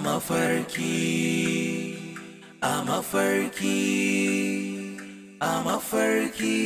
Mafarki, a mafarki, a mafarki.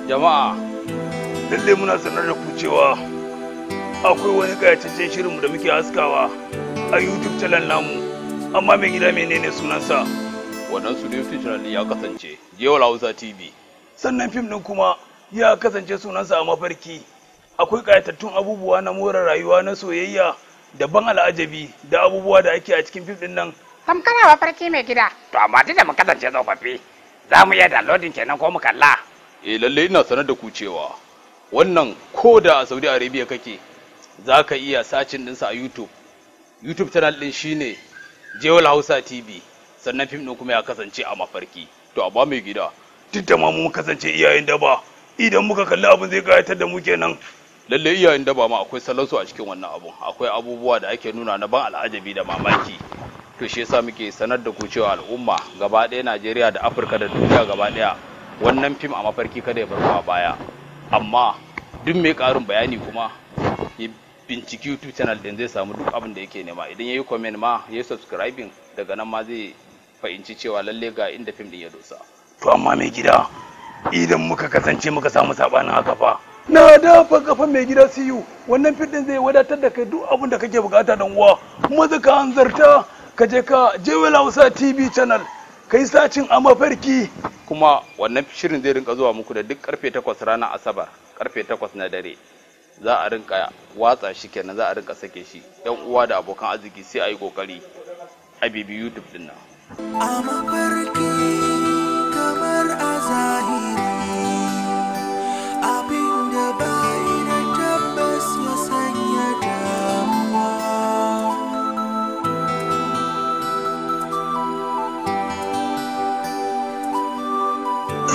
Jama'a, lalle muna sanar da ku cewa akwai wani kayataccen shirinmu da muke haskawa a YouTube channel namu. Amma mai gida, menene sunansa? Wannan su YouTube channel ya kasance Jewel Hausa TV. Sannan fim din kuma ya kasance sunansa A Mafarki. Akwai kayatattun abubuwa na more rayuwa, na soyayya da ban al'ajabi, da abubuwa da ake a cikin fim din nan. Tamkar a mafarki, mai gida. To amma duk da mu kasance tsofaffi, za mu iya downloading kenan ko mu kalla? Eh, lalle ina sanar da ku cewa wannan ko da a Saudi Arabia kake, za ka iya searching ɗinsa a YouTube. YouTube channel ɗin shine Jewel Hausa TV, sannan fim ɗin kuma ya kasance A Mafarki. To amma mai gida, duk da ma mu kasance iyayen daba, idan muka kalli abin zai kayatar da mu kenan. Lalle iyayen daba ma akwai salonsu a cikin wannan abun. Akwai abubuwa da ake nuna na ban al'ajabi da mamaki. To shi yasa muke sanar da ku cewa al'umma gaba ɗaya, Najeriya da Afirka da duniya gaba ɗaya, wannan fim A Mafarki kada ya bar ku a baya. Amma duk mai ƙarin bayani kuma ya binciki YouTube channel din, zai samu duk abin da yake nema. Idan yayi comment ma, yayi subscribing, daga nan ma zai fahimci cewa lalle ga inda fim din ya dosa. To amma mai gida, idan muka kasance muka samu sabanin haka fa? Na dafa kafa, mai gida. Siyu wannan fim din zai wadatar da kai duk abin da kake bukata. Dan uwa, maza ka hanzarta ka je ka Jewel Hausa TV channel, kai searching A Mafarki. Kuma wannan shirin zai rinka zuwa muku da duk karfe 8 ranar Asabar, karfe 8 na dare za a rinka watsa shi kenan, za a rinka sake shi. Yan uwa da abokan arziki, sai a yi kokari a bibi YouTube din nan. A mafarki kamar a zahiri, abinda bai da tabbas ya sanya damuwa.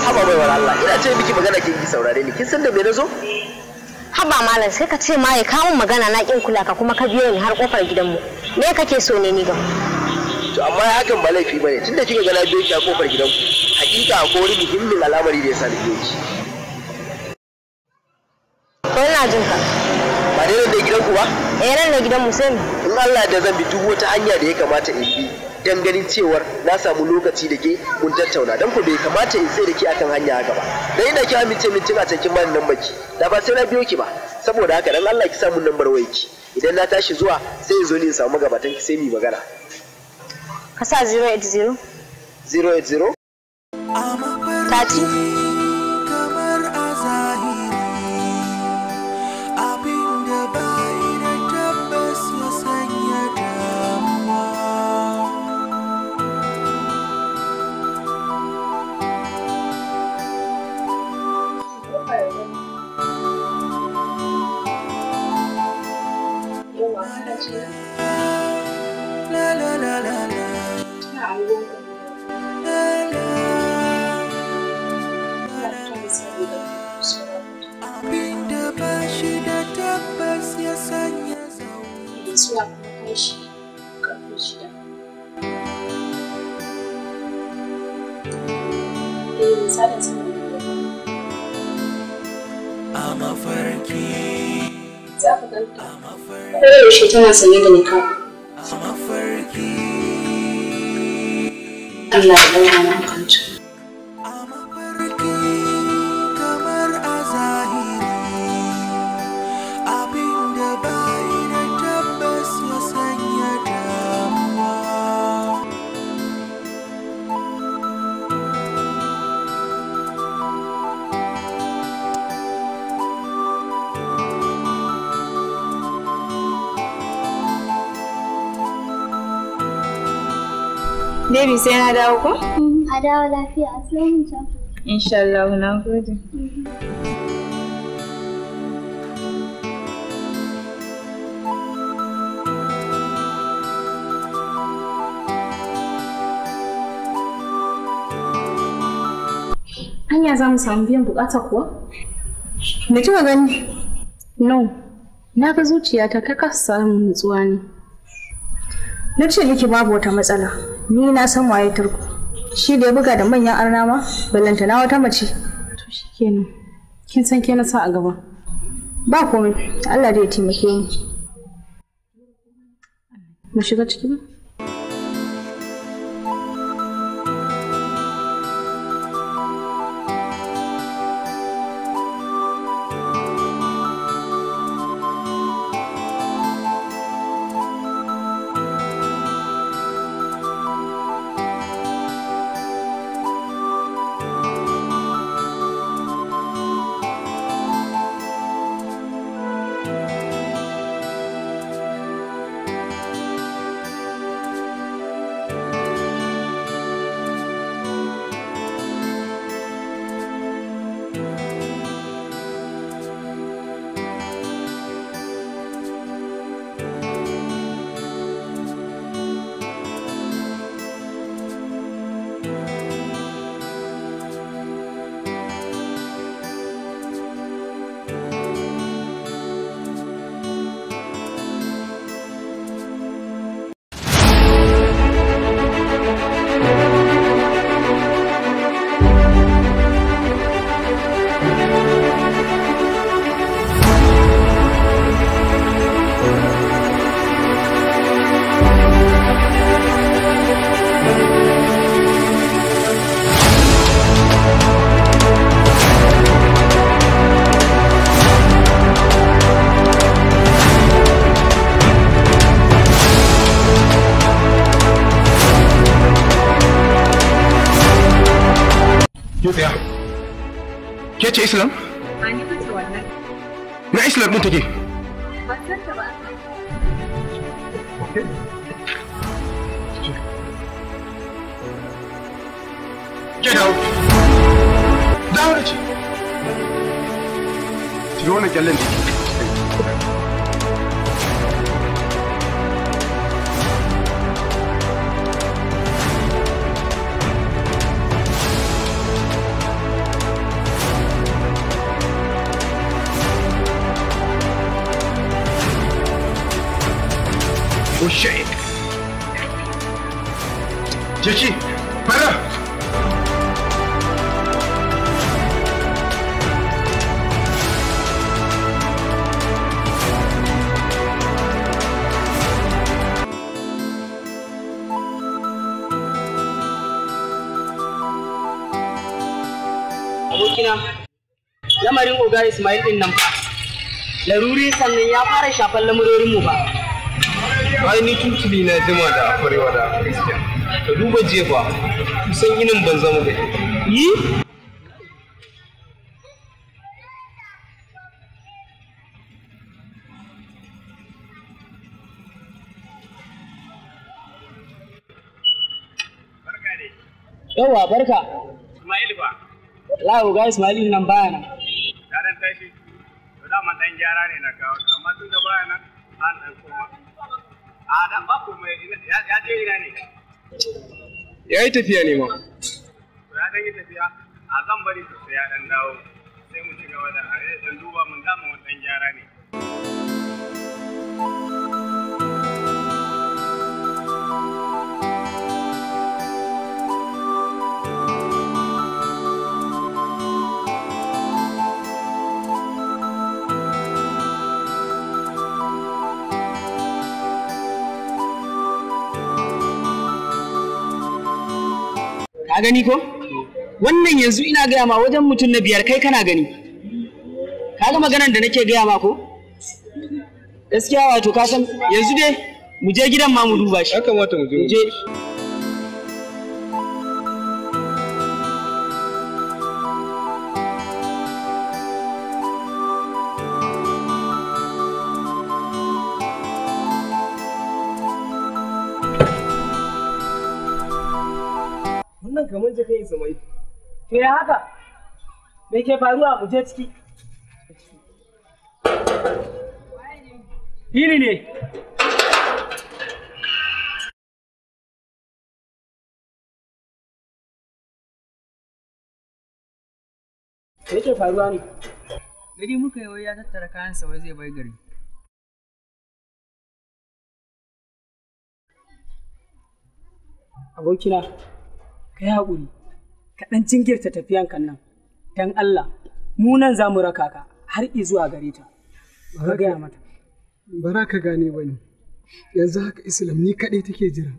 Haba baiwar Allah, ina ce miki magana kin ki saurare ni. Kin san da me nazo? Haba malam, sai ka ce ma ya kawo magana na kin kula ka, kuma ka biyo ni har kofar gidanmu. Me kake so ne ni ga? To amma hakan ba laifi bane, tunda kika ga na biyo ki a kofar gidanku, hakika akwai wani muhimmin al'amari da ya sa ni biyo ki. Ko ina jin ka. Ba dai nan da gidanku ba? Eh, nan ne gidanmu, sai me? In Allah da zan bi duk wata hanya da ya kamata in bi dan ganin cewar na samu lokaci da ke mun tattauna, dan ko bai kamata in sai da ke akan hanya haka ba. Dan ina ki amince min tun a can kin bani lambar ki, da ba sai na biyo ki ba. Saboda haka dan Allah ki samu lambar wayarki, idan na tashi zuwa sai in zo ni in samu magabatan ki, sai mu yi magana. Ka sa 080. 080. A mafarki 30. kamar a zahiri, abinda bai da tabbas ya sanya damuwa. La la la la la. La la. Abinda ba shi da tabbas ya sanya zaune. Suna kuma kai shi karfe 6. Eh, misalin sama da biyar. A mafarki. Za ka ganta A mafarki. koyaushe tana sanye da niqab. A mafarki. Allah ya ɗaura mu kanta. A mafarki kamar a zahiri, abinda bai da tabbas ya sanya damuwa. Baby sai na dawo ko? A dawo lafiya, a siyo min chocolate. Insha Allah, na gode. Hanya za mu samu biyan bukata kuwa? Me kika gani? No, na ga zuciyata ta kasa samun nutsuwa ne. Na ce miki babu wata matsala. Ni na san waye Turku. Shi da ya buga da manyan arna ma, ballanta na wata mace. To shikenan. Kin san ke na sa a gaba. Ba komai. Allah zai taimake mu. Mu shiga ciki ba? Tsaya. Ke ce Islam? A ni ce wannan. Na Islam din take? Ban san ta ba. Okay. Ke dawo. Dawo da ce. Ciro wannan kyallen da ke. Oh shit! Jackie, para! Abokina, lamarin Oga Ismail din nan fa, laruri sannan ya fara shafan lamurorinmu ba. Ai ni tuntuni na jima da kwarewa da gaskiya. Ka duba jiya fa, kusan yinin ban zama gari. Yi? Yawwa barka. Ismail ba. La Oga Ismail nan baya nan. Ya dan tashi. To dama dan gyara ne na kawo, amma tun da baya nan an dan koma. A dan ba komai ya je ina ne. Ya yi tafiya ne ma. To ya dan yi tafiya, a zan bari sosai ya dan dawo. Sai mu ci gaba da a dan duba mun dama wannan gyara ne. Ka gani ko? Wannan yanzu ina gaya ma wajen mutum na biyar kai kana gani. Ka ga maganar da nake gaya ma ko? Gaskiya wato ka san yanzu dai mu je gidan ma mu duba shi. Ya kamata mu je. Mu je. Wannan kamar jakan Ismail. To ya haka? Me ke faruwa? Mu je ciki. Fili ne. Me yake faruwa ne? Gari muka yi wai ya tattara kayansa wai zai bar gari. Abokina, ka yi haƙuri, ka ɗan jinkirta tafiyan kan nan, don Allah, mu nan za mu raka ka har zuwa gare ta. Ka gaya mata. Bara ka gane ba ne, yanzu haka Islam ni kaɗai take jira.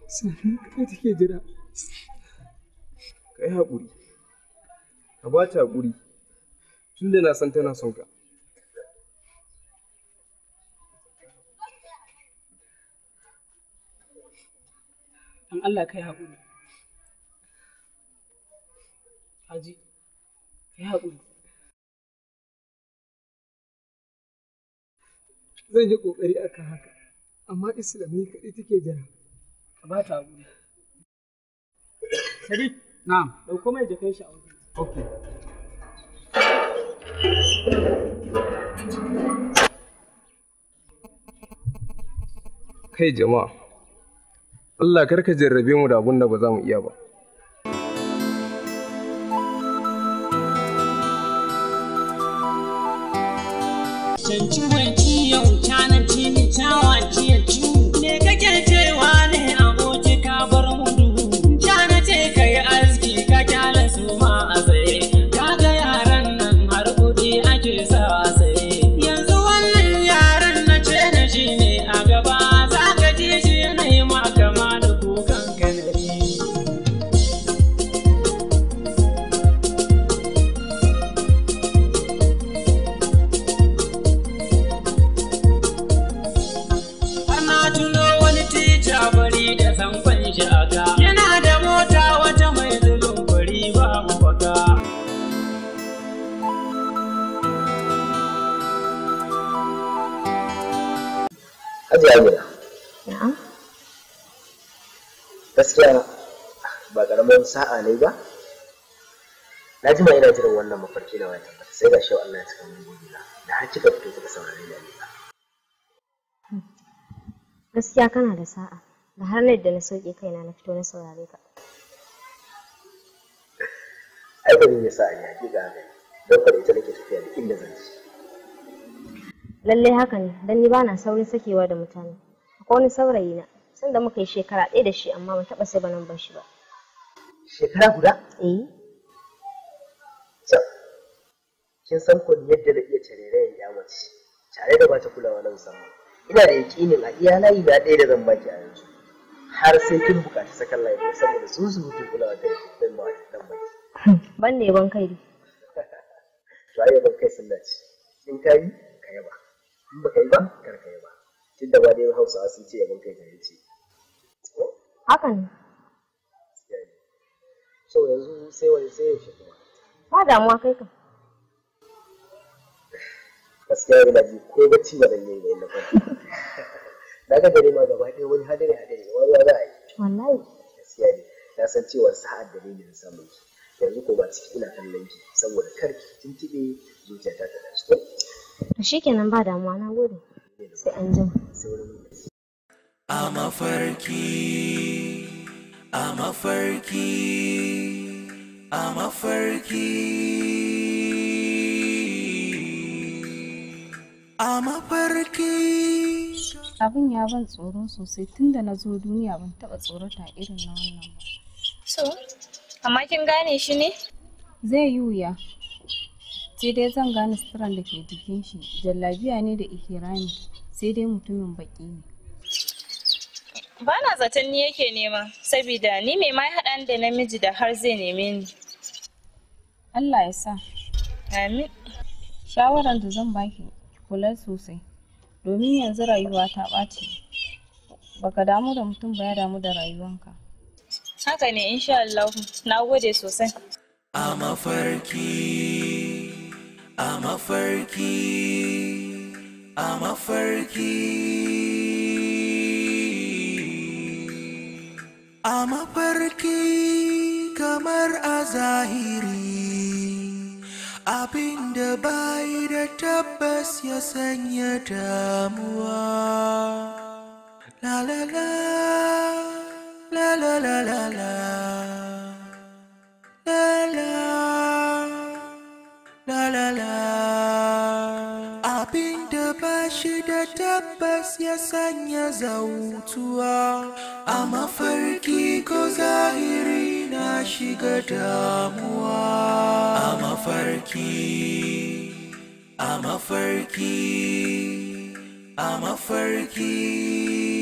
Islam ni kaɗai take jira. Ka yi haƙuri. Ka ba ta haƙuri. Tunda na san tana son ka. Don Allah ka yi haƙuri. Haji, ka yi haƙuri. Zan yi ƙoƙari akan haka, amma Islam ni kaɗai take jira. Ka ba ta haƙuri. Sadiq, na'am, ɗauko mai jakan shi a waje. Okay. Kai jama'a, Allah karka jarrabe mu da abun da ba za mu iya ba. Me kake cewa ne aboki ka bar mu duhu? Cana ce ka yi aski ka kyale su ma a tsaye. Kaga yaran nan har kuɗi ake sa a tsaye. Yanzu wannan yaran na ce na shi ne a gaba. Za ka ji shi yana yi ma kama da kukan kanari. Har na tuno wani tica bari da sankon shi aka. Yana da mota wata mai zubin kwari babu baka. Hajiya Amina. Na'am. Gaskiya ba karamin sa'a ne ba. Na jima ina jiran wannan mafarki na wata tabbata sai ga shi Allah ya cika min burina da har kika fito kika saurare ni Amina. Gaskiya kana da sa'a. Da har na yadda na sauke kaina na fito na saurare ka. Ai ba ni sa'a ne hakika haka ne. Don kwa da ita nake tafiya duk inda zan ci. Lallai haka ne, don ni bana saurin sakewa da mutane. Akwai wani saurayi na, sanda muka yi shekara ɗaya da shi amma ban taɓa sai banan ban shi ba. Shekara guda? Eh. Can, kin san ko yadda na iya tarerayen ya mace tare da bata kulawa na musamman. Ina da yaƙinin a iya layi na ɗaya da zan baki a yanzu. Har sai kin buƙaci sakan layi ɗaya saboda zuzurutun kulawa da zan ba zan baki. Ban da yabon kai dai. To ai yabon kai sunna ce. In ka yi, ka yaba. In baka yi ba, kar ka yaba. Tunda ba dai Hausawa sun ce yabon kai jahilci. Haka ne. So yanzu sai wani sai yaushe kuma. Ba damuwa kai kam. Gaskiya ina ji ko bacci ba zan yi ba inda kwanta. Na ga gare ma gaba ɗaya wani hadari hadari wani ruwa za a yi. Wallahi. Gaskiya ne. Na san cewa sa'ad da ne na samun ki. Yanzu ko ba ciki ina kallon ki saboda kar ki tuntuɓe zuciyata ta tashi ko. To shikenan ba damuwa na gode. Sai an jima. Sai wani lokaci. A mafarki, a mafarki, a mafarki, a mafarki. Abin ya ban tsoro sosai tunda na zo duniya ban taɓa tsorata irin na wannan ba. So, amma kin gane shi ne? Zai yi wuya. Sai dai zan gane suturan da ke jikin shi, jallabiya ne da ihrami, sai dai mutumin baƙi ne. Ba na zaton ni yake nema, saboda ni mai ma haɗa da namiji da har zai neme ni. Allah ya sa. Amin. Shawaran da zan baki, ki kula sosai. Domin yanzu rayuwa ta ɓaci. Baka damu da mutum ba ya damu da rayuwanka. Haka ne insha Allah. Na gode sosai. A mafarki, a mafarki, a mafarki, a mafarki. kamar a zahiri. Abinda bai da tabbas ya sanya damuwa. La la la, la la la la la, la la, la la la. Abinda ba shi da tabbas ya sanya zautuwa. A mafarki ko zahiri na shiga damuwa. A mafarki, a mafarki, a mafarki.